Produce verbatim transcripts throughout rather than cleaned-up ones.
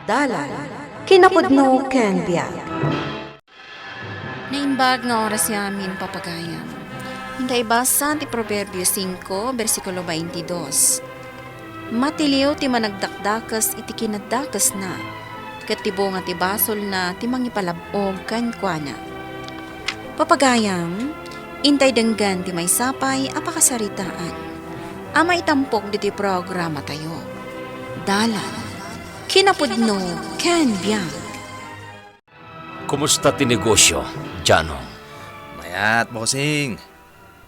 Dalan, kinapudno ken biag. Naimbag nga oras ti amin, papagayam. Inka ibasa ti Proverbio singko, bersikulo baintidos. Matiliw ti managdakdakes iti kinadakesna, ket ti bunga ti basolna ti mangipalab-og kenkuana. Papagayam, intay denggen ti maysa pay a pakasaritaan a maitampok ditoy programatayo. Dalan, kinapudno ken biag. Kumusta ti negosio, Janong? Mayat, bossing.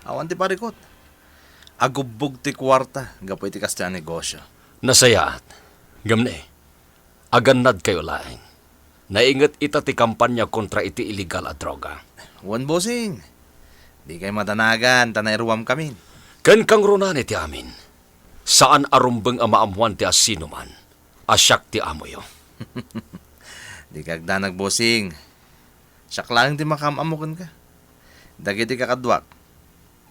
Awan ti parikut. Agubbog ti kuarta gapu iti kasta a negosio. Nasayaat. Ngem ne, agannadkayo laeng. Nainget ita ti kampanya kontra iti illegal a droga. Wen, bossing. Dikay madanagan ta nairuamkamin. Ken kangrunaan iti amin. Saan a rumbeng a maammoan ti asinoman a siak ti amoyo. Dika agdanag, bossing. Siak laeng ti makaam-ammo kenka. Dagiti kakaduak,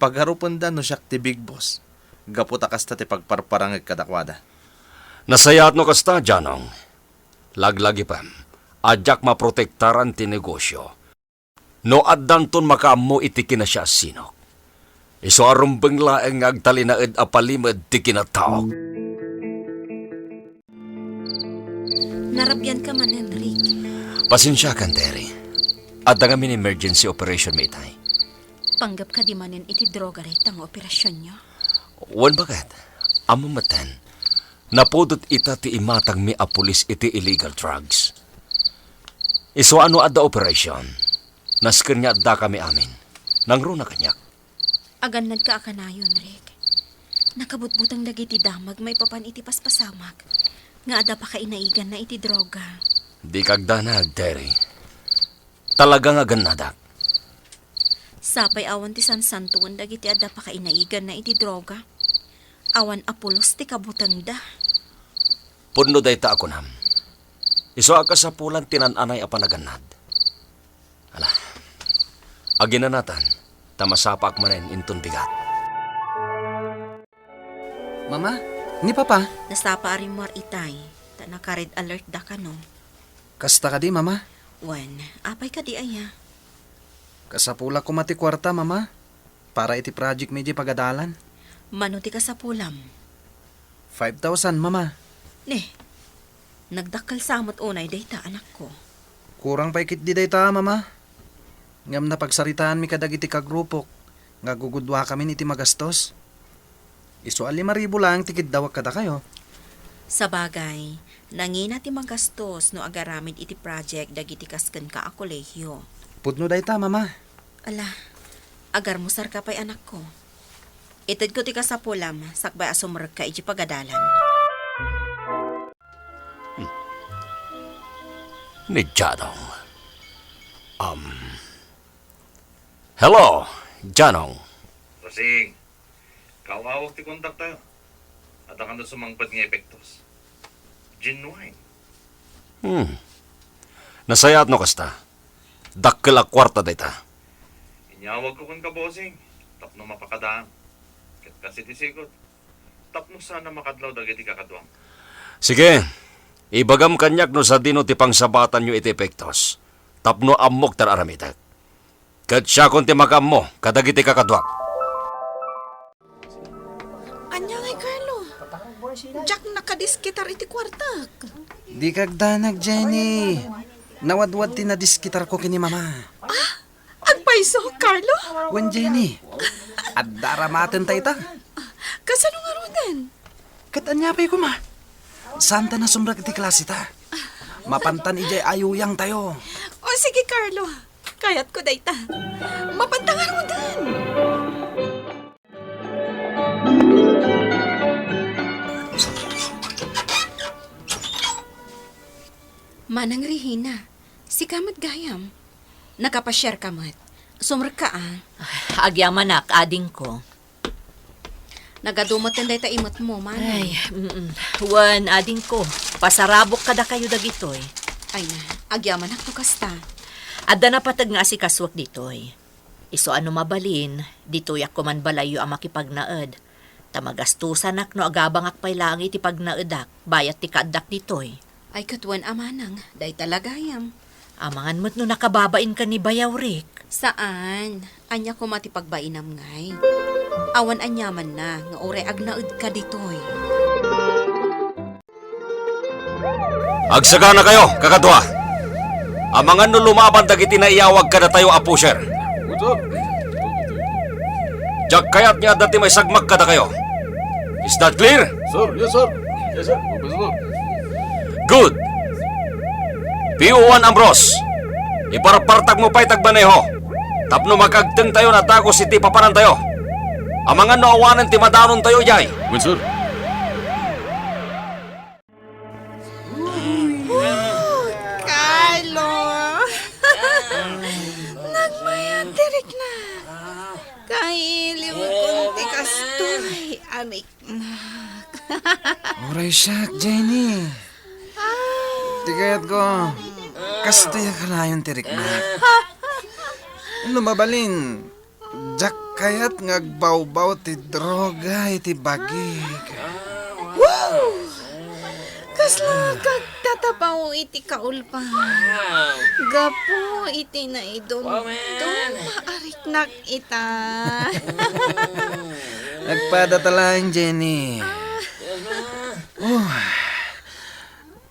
pagarupenda no siak ti big boss gapu ta kasta ti pagparparangek kadakuada. Nasayaat no kasta, Janong. Laglagipem a diak maprotektaran ti negosio. No addanton makaammo iti kinasiasinok, isu a rumbeng laeng nga agtalinaed a palimed ti kinataok. Narabianka manen, Rick. Pasensiakan, Terry. Adda ngamin emergency operation mi itay. Panggep kadi manen iti droga dayta nga operasionyo? Wen, baket? Ammom metten, napudot ita ti imatangmi a pulis iti illegal drugs. Isu a no adda operation, nasken nga addakami amin. Nangruna kaniak. Agannadka a kanayon, Rick. Nakabutbuteng dagiti damag maipapan iti paspasamak nga adda pakainaiganna iti droga. Dika agdanag, Terry. Talaga nga agannadak. Sapay awan ti sansantoen dagiti adda pakainaiganna iti droga. Awan a pulos ti kabutengda. Pudno dayta a kunam. Isu a kasapulan ti nan-anay a panagannad. Ala, aginanatan, ta masapaak manen inton bigat. Mama, ni Papa? Nasapa a rimmuar itay, ta naka-red alert da kano. Kasta kadi, Mama? Wen, apay kadi aya? Kasapulak koma ti kuarta, Mama, para iti project mi idiay pagadalan. Mano ti kasapulam? Five thousand, Mama. Ne, nagdakkel sa met unay dayta, anakko. Kurang pay ketdi dayta, Mama. Ngem napagsaritaanmi kadagiti kagrupok nga gugudduakamin iti magastos. Isu a lima ribu laeng ti kiddawek kadakayo. Sabagay, nangina ti magastos no agaramid iti project dagiti kas kenka a kolehio. Pudno dayta, Mama. Ala, agarmusarka pay, anakko. Itedko ti kasapulam sakbay a sumrekka idiay pagadalan. Hmm. Ni Janong. Um. Hello, Janong. Bossing, kaawawak ti kontaktayo. Adda kano sumangpet nga epektos. Genuine. Hmm. Nasayaat no kasta. Dakkel a kuarta dayta. Inyawagko kenka, bossing, tapno mapakadaam. Ket kas iti sigud, tapno saan a makadlaw dagiti kakaduam. Sige, ibagam kaniak no sadino ti pangsabatanyo iti epektos, tapno ammok ti ar-aramidek. Ket siakon ti makaammo kadagiti kakaduak. Ania ngay, Carlo? Diak nakadiskitar iti kuartak. Dika agdanag, Jenny. Nawadwad ti nadiskitarko ken ni Mama. Ah? Agpayso, Carlo? Wen, Jenny. Adda aramaten ta ita. Kasano ngaruden? Ket ania pay koma? Saanta a sumrek iti klaseta. Mapantan idiay ayuyangtayo. O, sige, Carlo. Kayatko dayta. Mapanta ngaruden. Manang Regina, sika met gayam. Nakapasiarka met. Sumrekka, a. Agyamanak, adingko. Nagadu met dayta imetmo, manang. Ay, mm. Wen, adingko, pasarabok kadakayo dagitoy. Ay, agyamanak no kasta. Adda napateg nga asikasuek ditoy. Isu a no mabalin, ditoyak koman balayyo a makipagnaed. Ta magastosanak no agabangak pay laeng iti pagnaedak, bayat ti kaaddak ditoy. Ay, ket wen a manang, dayta la gayam. Amangan met no nakababain ka ni Bayaw Rick. Saan? Ania koma ti pagbainam ngay? Awan aniamanna nga uray agnaedka ditoy. Agsaganakayo, kakadua. Amangan no lumaban dagiti naiyawag kadatayo a pusher. Diak kayat nga adda ti maisagmak kadakayo. Is that clear? Sir, yes, sir. Yes, sir. Okay, sir. Good. P O one Ambrose, iparpartagmo pay ti agmaneho tapno makagtengtayo a dagus iti papanantayo. Amangan no awanen ti madanontayo idiay. Wen, sir. Oh, Carlo! Nagmayat ti rikna. Kailiwkon ti kastoy a riknak. Uray siak, Jenny. Ah. Ti kayatko, kastoy a kanayon ti riknak. No mabalin, diak kayat nga agbawbaw ti droga iti bagik. Wow! Kasla kagtatapaw iti kaulpan. Gapu iti naidumdum a riknak ita. Agpadata laeng, Jenny. Oh.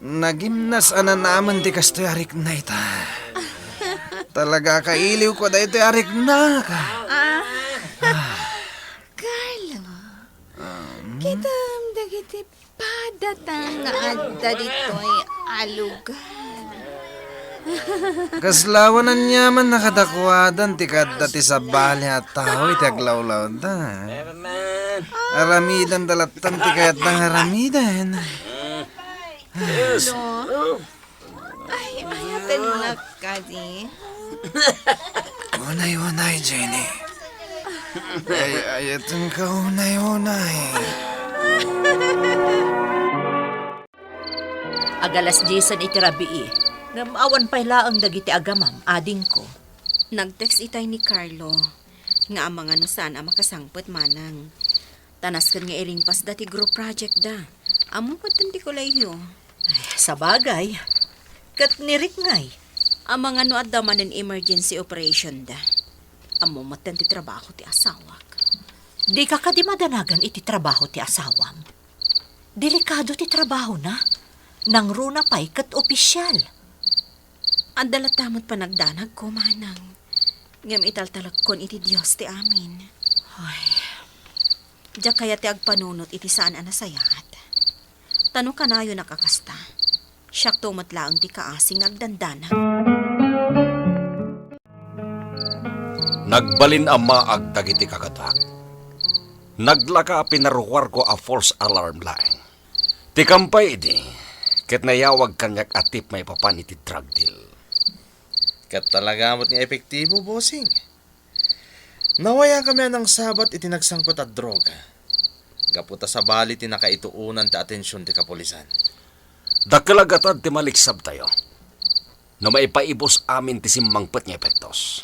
Nagimnas a nanamen ti kastoy a rikna ita. Talaga a kailiwko daytoy a riknak. Ah. Carlo, kitam dagiti padata nga adda ditoy a lugar. Kasla awan aniaman a kadakuada ti kaadda ti sabali a tao iti aglawlawda. Aramidenda lattan ti kayatda nga aramiden. No? Ay, ayatennak kadi. Unay-unay, Jenny. Ay, ayatenka unay-unay. Ag-alas diesen iti rabii, ngem awan pay laeng dagiti agamam, adingko. Nag-text itay ni Carlo nga amangan no saan a makasangpet manang. Ta nasken nga iringpasda ti group project da. Ammo met ti kolehiyo. Ay, sabagay. Ket ni Rick ngay? Amangan no adda manen emergency operation da. Ammo met ti trabaho ti asawak. Dika kadi madanagan iti trabaho ti asawam? Delikado ti trabahona. Nangruna pay ket opisyal. Adda latta met panagdanagko, manang. Ngem italtalekkon iti Dios ti amin. Ay. Diak kayat ti agpanunot iti saan a nasayaat. Ta no kanayonak a kasta, siakto met laeng ti kaasi nga agdandanag. Nagbalin a maag dagiti kakaduak. Naglaka a pinaruarko a false alarm laeng. Ti kampay idi, ket nayawag kaniak a tip maipapan iti drug deal. Ket talaga met nga epektibo, bossing. Nawayakami a nangsabat iti nagsangpet a droga. Gapu ta sabali ti nakaituonan ti atension ti kapulisan. Dakkel a gatad ti maliksabtayo. No maipaibus amin ti simmangpet nga epektos.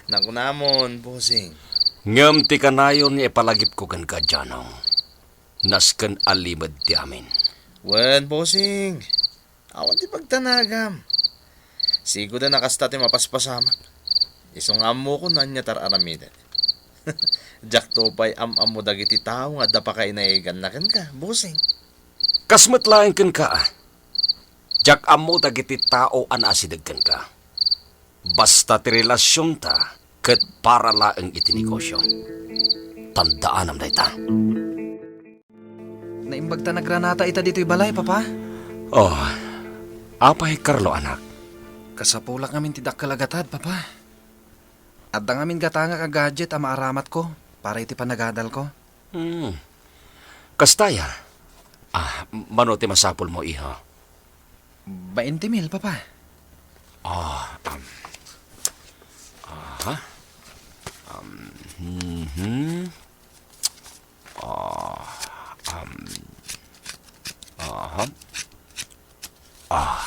Nakunamon, bossing. Ngem ti kanayon nga ipalagipko kenka, Janong, nasken a limed ti amin. Wen, bossing. Awan ti pagtanagam. Sigud a nakasta ti mapaspasamak. Isu nga ammokon no ania ti ar-aramidek. Diakto pay am-ammo dagiti tao nga adda pakainayaganna kenka, bossing. Kas met laeng kenka, ah. Diak ammo dagiti tao a naasideg kenka. Basta ti relasionta ket para laeng iti negosyo. Tandaanam dayta. Naimbag ta nagranata ita ditoy balay, Papa. Oh, apay, Carlo, anak? Kasapulak ngamin ti dakkel a gatad, Papa. Adda ngamin gatangak a gadget a maaramatko para iti panagadalko. Hmm. Kasta ya? Ah, mano ti masapulmo, iho? Bainte mil, Papa. Ah, um, aha. Um, mhm. Ah, um, aha. Ah.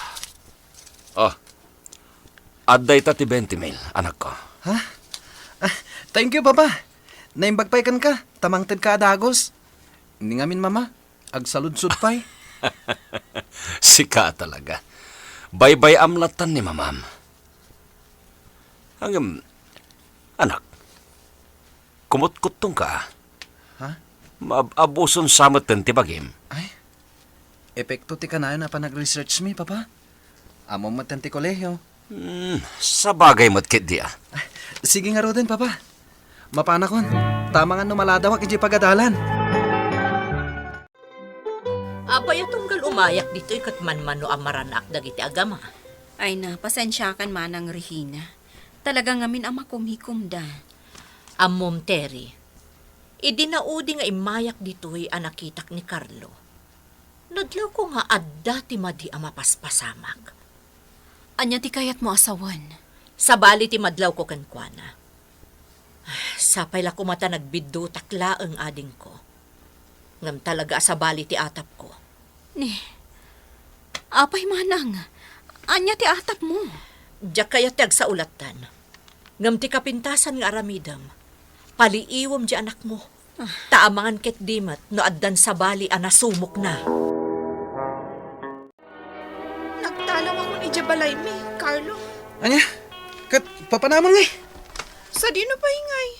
Ah. Adda ita ti bainte mil, anakko. Ha? Ah, thank you, Papa. Naimbag pay kenka, ta mangtedka a dagus. Ni ngamin, Mama, agsaludsod pay. Sika talaga. Baybay-am latta ni mamam. Ngem, anak, kumutkuttongka. Ha? Maab-abuson sa metten ti bagim. Ay, epekto ti kanayon a panag-research mi, Papa. Ammom metten ti kolehio. Hmm, sabagay met ketdi, a. Sige ngaruden, Papa. Mapanakon, ta amangan no maladawak idiay pagadalan. Apay a tunggal umayak ditoy ket manmano a maranaak dagiti agama? Ay na, pasensiakan manang Regina. Talaga ngamin a makumikomda. Ammom, Terry, idi naudi nga immayak ditoy a nakitak ni Carlo, nadlawko nga adda ti madi a mapaspasamak. Ania ti kayatmo a sawen? Sabali ti madlawko kenkuana. Sapay la koma ta nagbiddutak laeng adingko. Ngem talaga a sabali ti atapko. Ni, apay manang, ania ti atapmo? Diak kayat ti agsao lattan. Ngem ti kapintasan nga aramidem, paliiwem ti anakmo. Ah. Ta amangan ketdi met no addan sabali a nasumokna. Nagtalawakon idiay balaymi, Carlo. Ania? Ket papanamon ngay? Sadino pay ngay?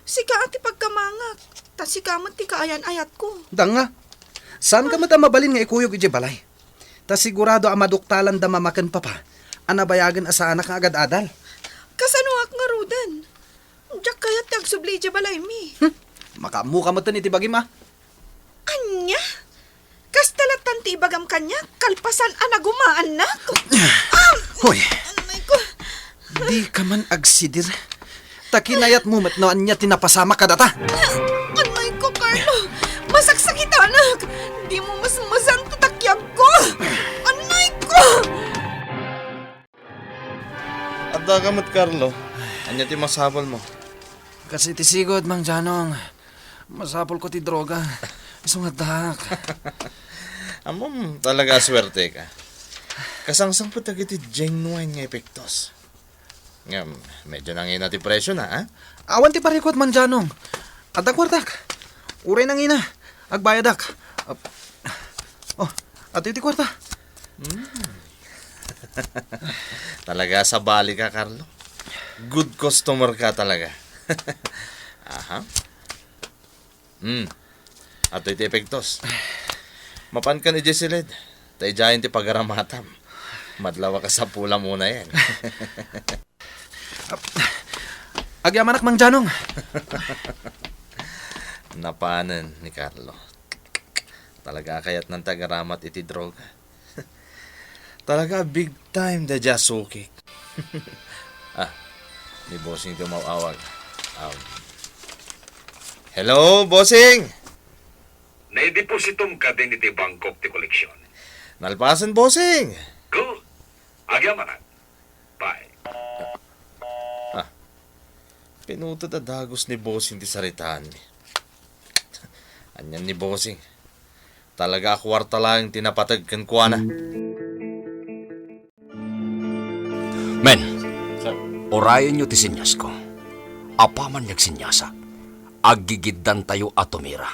Sika a ti pagkamangak, ta sika met ti kaayan-ayatko. Danga. Saanka met a mabalin nga ikuyog idiay balay. Ta sigurado a maduktalanda Mama ken Papa a nabayagen a saanak nga agad-adal. Kasanoak ngaruden? Diak kayat ti agsubli idiay balaymi. Hmm. Makaammoka metten iti bagim, a. Ania? Kasta lattan ti ibagam kaniak, kalpasan a nagumaannak? Ah! Hoy! Anay ko! Dika man agsidir. Ta kinayatmo met no ania ti napasamak kadata. Anay ko, Carlo! Masaksakitanak! Dimo masmasan ti takiagko! Anay ko! Addaka met, Carlo. Ania ti masapulmo? Kas iti sigud, Mang Janong. Masapulko ti droga. Isu nga addak. Ammom, talaga a suerteka. Kasangsangpet dagiti genuine nga epektos. Ngem, medyo nangina ti presiona, a? Awan ti parikut, Mang Janong. Adda kuartak. Uray nangina, agbayadak. Ap-, oh, adtoy ti kuarta. Hmm. Talaga, sabalika, Carlo. Good customer ka talaga. Aha. Hmm. Adtoy ti epektos. Mapankan idiay siled. Ta idiayen ti pagaramatam. Madlawak a sapulam unayen. Agyamanak, Mang Janong. Napanen ni Carlo. Talaga a kayatnan ti agaramat iti droga. Talaga a big time daydiay a sukik. Ah, ni Bossing ti umaw-awag. Um, hello, Bossing! Naidepositom kadin iti bangkok ti koleksion. Nalpasen, Bossing! Good. Agyamanak. Bye. Ah, pinutot a dagus ni Bossing ti saritaanmi. Anian ni Bossing? Talaga a kuarta laeng ti napateg kenkuana. Men, sir, urayenyo ti seniasko. Apaman nga agsenyasak, aggigiddantayo a tumira.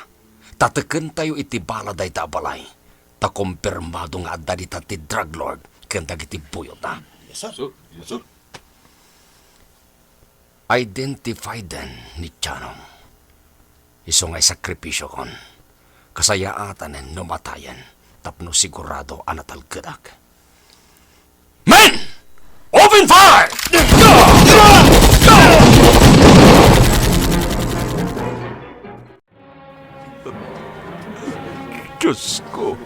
Ta tekentayo iti bala dayta a balay. Ta kompirmado nga adda dita ti drug lord ken dagiti buyotna. Yes, sir. Sir, yes, sir. Identify den ni Chanong. Isu nga isakripisyokon. Kasayaatanen no matayen tapno sigurado a natalgedak. Men! Open fire! Diosko.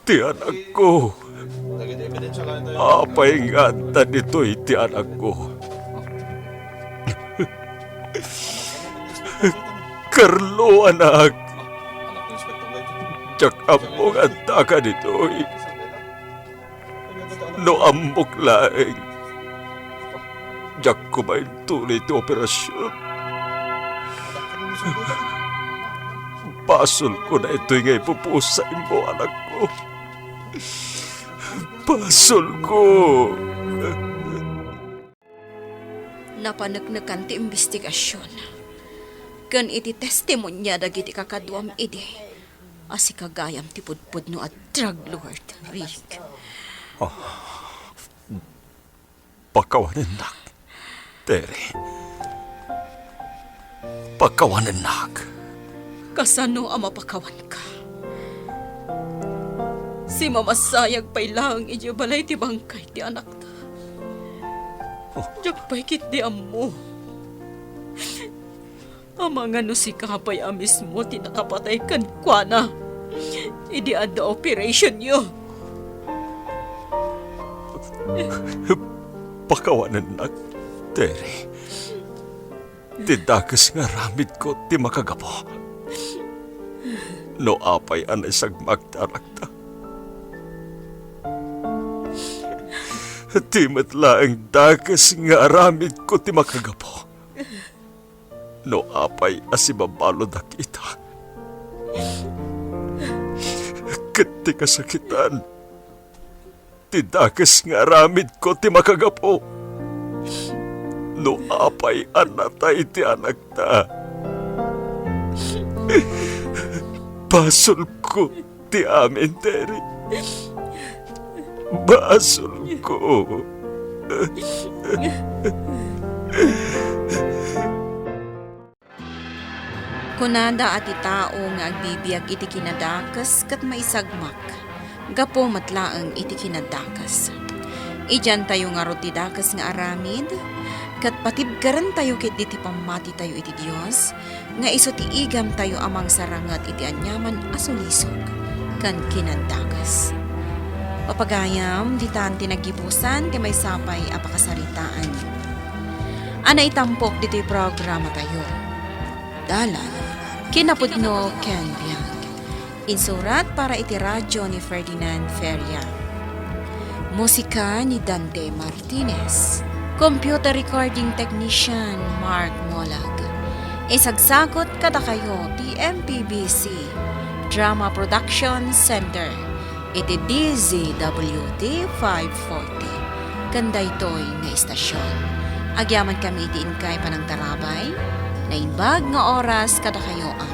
Ti anakko. Apay nga adda ditoy ti anakko? Carlo, anak. Diak ammo nga addaka ditoy. No ammok laeng, diak koma intuloy ti operasion. Basolko daytoy nga ipupusaymmo, anakko. Basolko. Napaneknekan ti imbestigasion. ken iti testimonia dagiti kakaduam idi a sika gayam ti pudpudno a drug lord, Rick. Pakawanennak, Terry. Pakawanennak. Kasano a mapakawanka? Simamasayag pay laeng idiay balay ti bangkay ti anakta. Oh. Diak pay ketdi ammo. Amangan no sika pay a mismo ti nakapatay kenkuana idi adda operationyo. Pakawanennak, Terry. Ti dakes nga aramidko ti makagapu. No apay a naisagmak ti anakta, ti met laeng dakes nga aramidko ti makagapu. No apay a sibabaludak ita, ket ti kasakitan, ti dakes nga aramidko ti makagapu. No apay a natay ti anakta, basolko ti amin, Terry. Basolko. Kunada a ti tao nga agbibiag iti kinadakes ket maisagmak gapu met laeng iti kinadakes. Idiantayo ngarud ti dakes nga aramid, ket patibkerentayo ketdi ti pammatitayo iti Dios, nga isu ti igamtayo a mangsaranget iti aniaman a sulisog ken kinadakes. Papagayam, ditan ti naggibusan ti maysa pay a pakasaritaan a naitampok ditoy programatayo. Dalan, kinapudno ken biag. Insurat para iti radyo ni Ferdinand Feria. Musika ni Dante Martinez. Computer recording technician Mark Molag. Isagsagut kadakayo ti M P B C Drama Production Center iti D Z W T five forty. Ken daytoy nga istasyon, agyamankami iti inkay panangtarabay, naimbag nga oras kadakayo a